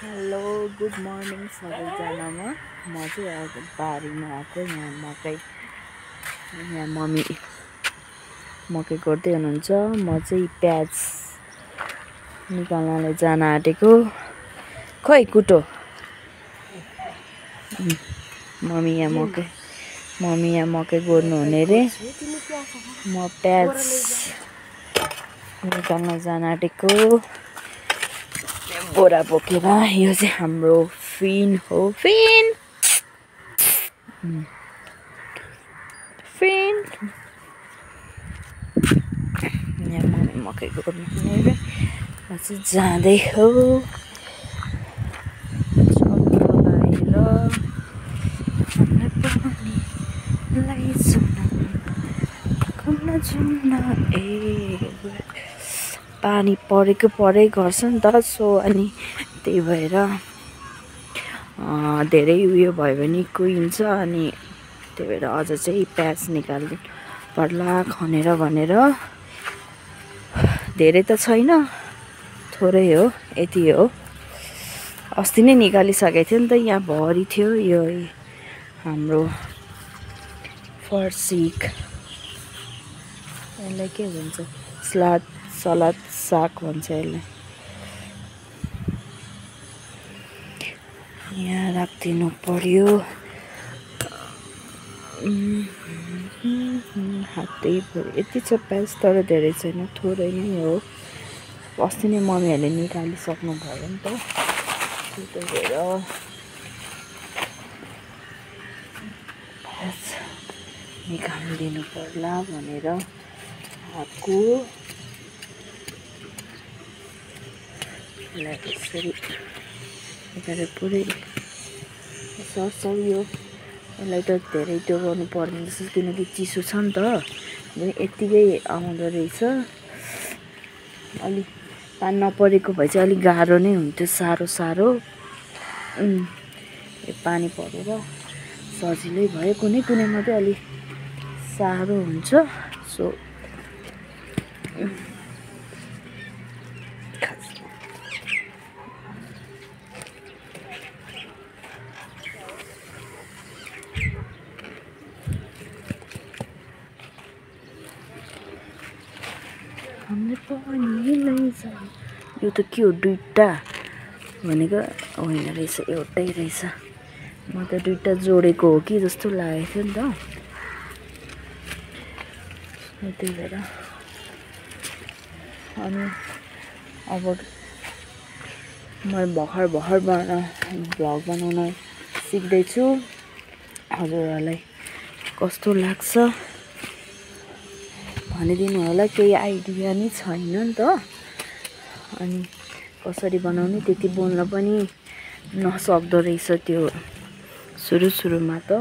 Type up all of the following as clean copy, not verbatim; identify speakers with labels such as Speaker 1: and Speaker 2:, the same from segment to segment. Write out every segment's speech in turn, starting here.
Speaker 1: Hello good morning सबैजनामा। म चाहिँ आज बारीमा आएको। यहाँ मम्मी मकै गर्दै हुनुहुन्छ। म चाहिँ प्याज निकाल्नलाई जान आँटेको। खोइ कुटो मम्मी यहाँ मकै गर्नु हुने रे। म प्याज निकाल्न जान आँटेको बोरा बोकेर। यो चाहिँ हाम्रो फिन हो। फिन यहाँ मम्मी मकै गर्नु हुने रे। म चाहिँ जाँदै हो पानी परै गर्छ नि त। सो अनि त्यही भएर धेरै उयो भयो भने कुहिन्छ। अनि त्यही भएर अझ चाहिँ प्याज निकाल्नु पर्ला खनेर भनेर। धेरै त छैन, थोरै हो, यति हो। अस्ति नै निकालिसकेको थियो नि त। यहाँ भरि थियो। यो हाम्रो फर्सिक, यसलाई के भन्छ, सलाद साग भन्छ यसलाई। यहाँ राखिदिनु पर्यो। हातै यति छ प्याज, तर धेरै छैन, थोरै नै हो। अस्ति नै मम्मीहरूले निकालिसक्नु भयो नि त। त्यही भएर प्याज निकालिदिनु पर्ला भनेर आएको। यसरी निकालेर पुरै यो यसलाई त धेरै त्यो गर्नु पर्ने जस्तो, किनकि चिसो छ नि त। यत्तिकै आउँदो रहेछ। अलिक पानी नपरेको भए चाहिँ अलिक गाह्रो नै हुन्थ्यो, साह्रो। पानी परेर सजिलै भयो। कुनै मात्रै अलिक साह्रो हुन्छ। सो यो त के हो, दुईटा भनेको होइन रहेछ, एउटै रहेछ। म त दुईटा जोडेको हो कि जस्तो लागेको थियो नि त। त्यही भएर अनि अब म भर्खर भ्लग बनाउन सिक्दैछु। हजुरहरूलाई कस्तो लाग्छ भनिदिनु होला। केही आइडिया नै छैन नि त। अनि कसरी बनाउने त्यति बोल्न पनि नसक्दो रहेछ त्यो सुरुमा त।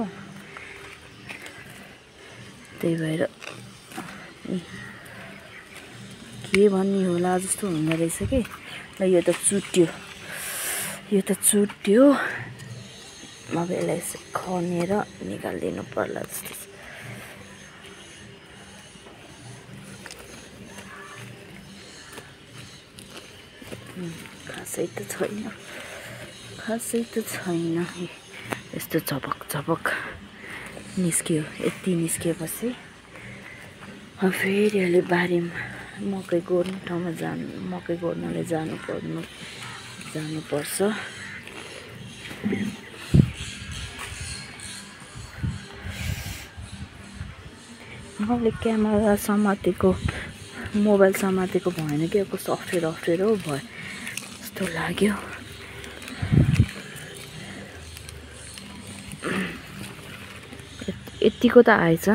Speaker 1: त्यही भएर के भन्ने होला जस्तो हुँदो रहेछ कि। ल यो त चुट्यो। अब यसलाई खनेर निकालिदिनु पर्ला जस्तो छ। खासै त छैन। यस्तो झपक निस्क्यो। यति निस्किएपछि फेरि अहिले बारीमा मकै गोड्ने ठाउँमा मकै गोड्नलाई जानुपर्छ। मैले क्यामेरा समातेको, मोबाइल समातेको भएन कि, कस्तो अप्ठ्यारो भयो जस्तो लाग्यो। यतिको त आएछ।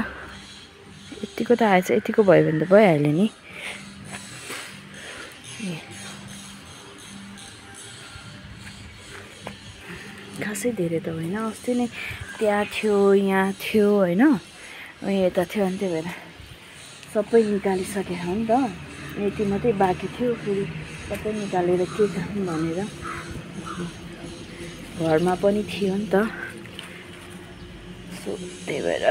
Speaker 1: यतिको भयो भने त भइहाल्यो नि। खासै धेरै त होइन। अस्ति नै त्यहाँ थियो, यहाँ थियो होइन, यता थियो। अनि त्यही भएर सबै निकालिसकेको हो नि त। यति मात्रै बाँकी थियो। फेरि सबै निकालेर के गर्नु भनेर घरमा पनि थियो नि त। सो त्यही भएर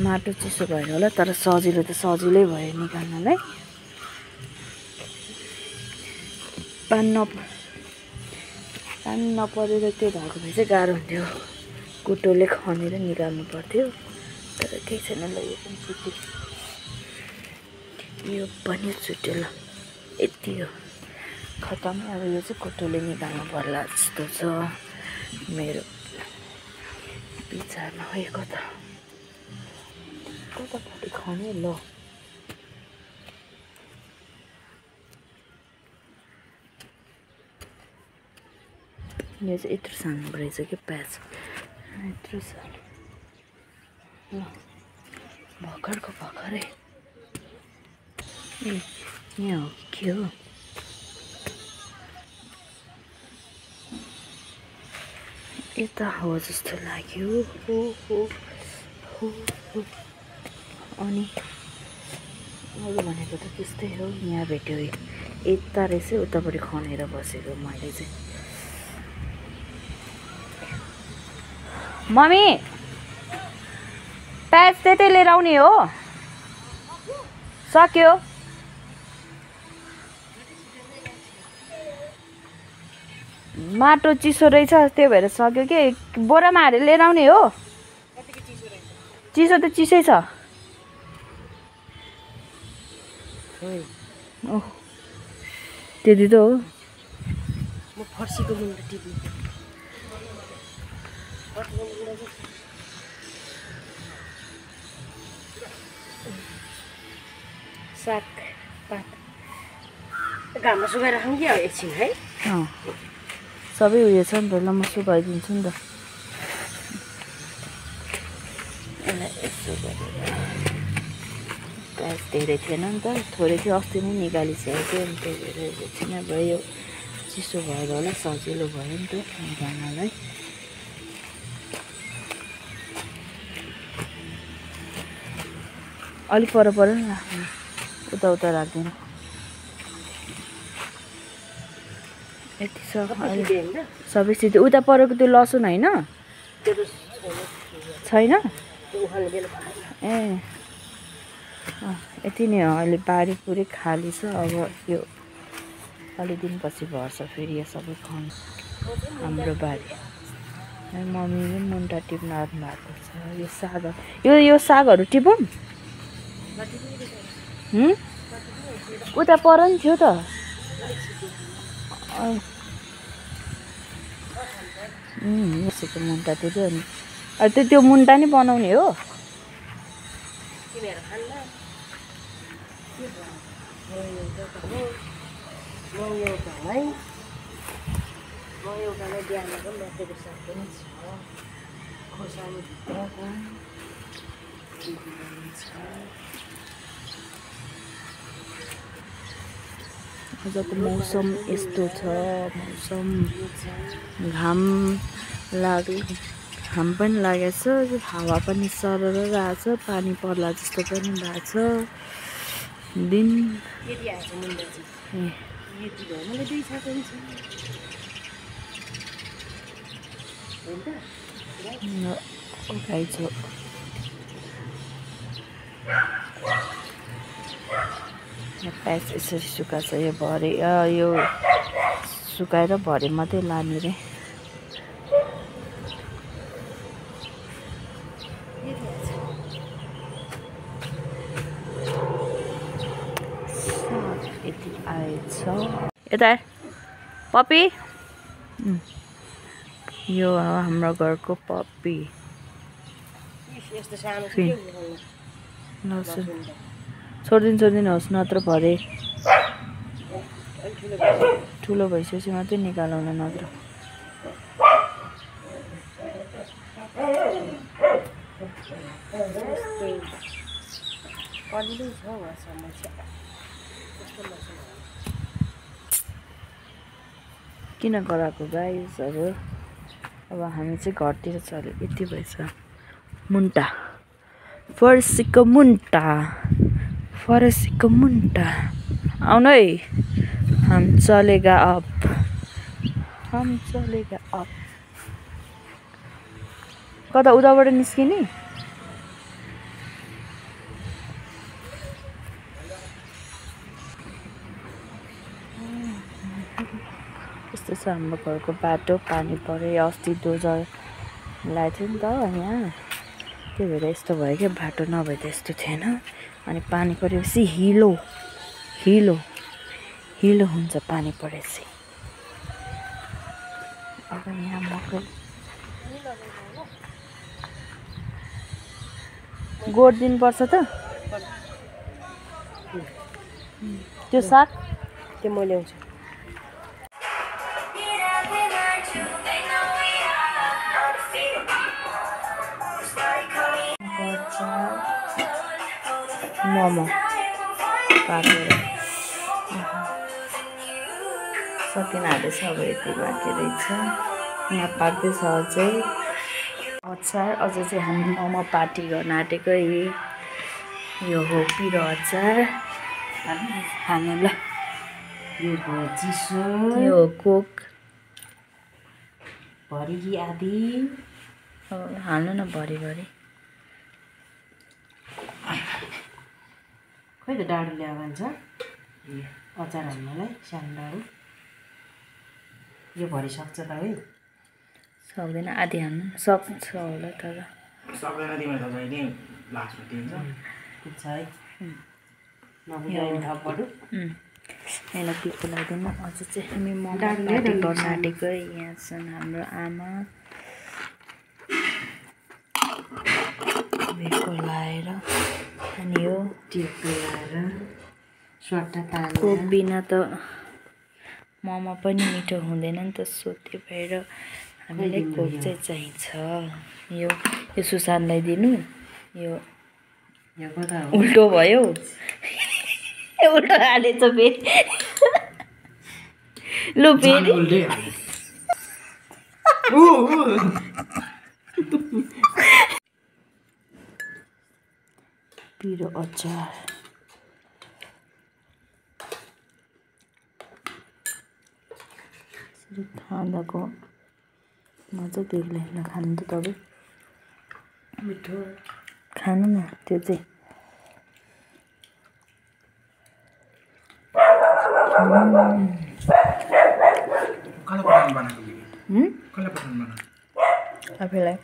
Speaker 1: माटो चिसो भएर होला, तर सजिलो त सजिलै भयो निकाल्नलाई। पानी नपरेर त्यो भएको भए चाहिँ गाह्रो हुन्थ्यो, कुटोले खनेर निकाल्नु पर्थ्यो। तर केही छैन ल, यो पनि छुट्यो, यो पनि छुट्यो ल, यति हो खतम। अब यो चाहिँ कुटोले निकाल्नु पर्ला जस्तो छ मेरो विचारमा। है कतापट्टि खने ल, यो चाहिँ यत्रो सानो रहेछ कि प्याज, यत्रो सानो ल, भर्खरै यहाँ हो के हो? यता हो जस्तो लाग्यो। अनि अरू भनेको त त्यस्तै हो, यहाँ भेट्यो यता रहेछ, उतापट्टि खनेर बसेको मैले चाहिँ। मम्मी प्याज त्यतै लिएर आउने हो? सक्यो? माटो चिसो रहेछ त्यो भएर सक्यो कि, बोरामा हालेर लिएर आउने हो? चिसो त चिसै छ। ओह त्यति त हो।
Speaker 2: म फर्सीको मुन्टा टिप्नु साग पात घाममा सुकाएर राखौँ कि एकछिन है।
Speaker 1: सबै उयो छ नि त, ल म सुकाइदिन्छु नि त। यसो गरेर प्याज धेरै थिएन नि त, थोरै थियो, अस्ति नै निकालिसकेको थियो नि, त्यही भएर एकछिन भयो, चिसो भएर होला, सजिलो भयो नि त निकाल्नलाई। अलिक पर नि राख्नु, उता राख्दैन। यति छ सबै सिधै। उता परेको त्यो लसुन होइन छैन? ए यति नै हो, अहिले बारी पुरै खाली छ। अब यो अलि दिनपछि भर्छ फेरि यो सबै खानु हाम्रो बारी। मम्मीले मुन्टा टिप्न आउनु भएको छ। यो साग, यो सागहरू टिपौँ? उता पर नि थियो त। यसको मुन्टा टिप्यो नि, त्यो मुन्टा नि बनाउने हो? आजको मौसम यस्तो छ, मौसम घाम पनि लागेको छ, हावा पनि सरर रहेछ, पानी पर्ला जस्तो पनि भएको छ। दिन गाई छ। प्याज यसरी सुकाएको छ, यो भरे यो सुकाएर भरे मात्रै लाने रे। यति आएछ। यता पप्पी, यो हो हाम्रो घरको पप्पी। छोडिदिनुहोस्, नत्र भरे ठुलो भइसकेपछि मात्रै निकालौँ न, नत्र किन गराएको गाइसहरू। अब हामी चाहिँ घरतिर चल्यो, यति भएछ। मुन्टा फर्सीको मुन्टा आउनु है, हम चलेगा अब। कता उताबाट निस्किने? यस्तो छ हाम्रो घरको बाटो। पानी पऱ्यो अस्ति डोजर लगाएको थियो नि त यहाँ, त्यही भएर यस्तो भयो क्या, बाटो नभए त यस्तो थिएन। अनि पानी परेपछि हिलो हिलो हिलो हुन्छ पानी परेपछि। अब यहाँ मकै गोड दिनुपर्छ त त्यो साग,
Speaker 2: त्यो म ल्याउँछु।
Speaker 1: मोमो पाकेर सकिन आँटेछ। अब यति बाँकी रहेछ, यहाँ पाक्दैछ अझै अचार। अझ चाहिँ हामी मोमो पार्टी गर्न आँटेको यो हो पिरो अचार खानु ल।
Speaker 2: यो हो चिसो,
Speaker 1: यो हो कोक
Speaker 2: भरि आदि
Speaker 1: हाल्नु न भरिभरि।
Speaker 2: खोइ त डाडु ल्याएर भन्छ अचार हाल्नलाई, सानो डाडु। यो भरि सक्छ त है?
Speaker 1: सक्दैन, आधी हाल्नु सक्छ होला तर
Speaker 3: सक्दैन। तिमीले त जहिले लास्टमा दिन्छ
Speaker 2: पुग्छ है, नबुझाइ थपहरू।
Speaker 1: होइन पिको लाग्दैन। अझ चाहिँ हामी मोमो पार्टी गर्न आँटेको। यहाँ छन् हाम्रो आमा भेको लाएर, अनि यो
Speaker 2: टिप्पो लाएर स्वाटा तानेर।
Speaker 1: कोक बिना त मोमो पनि मिठो हुँदैन नि त, सो त्यो भएर हामीलाई कोक चाहिँ चाहिन्छ। यो सुसानलाई दिनु। यो उल्टो भयो, उल्टो हालेछ फेरि। लु फेरि पिरो अचार खाँदाको मजा बेग्लै नखानु त तपाईँ
Speaker 2: मिठो
Speaker 1: खानु न त्यो चाहिँ।
Speaker 3: कसले पठाउनु बनाएको? कसले पठाउनु बनाएको?
Speaker 1: आफैलाई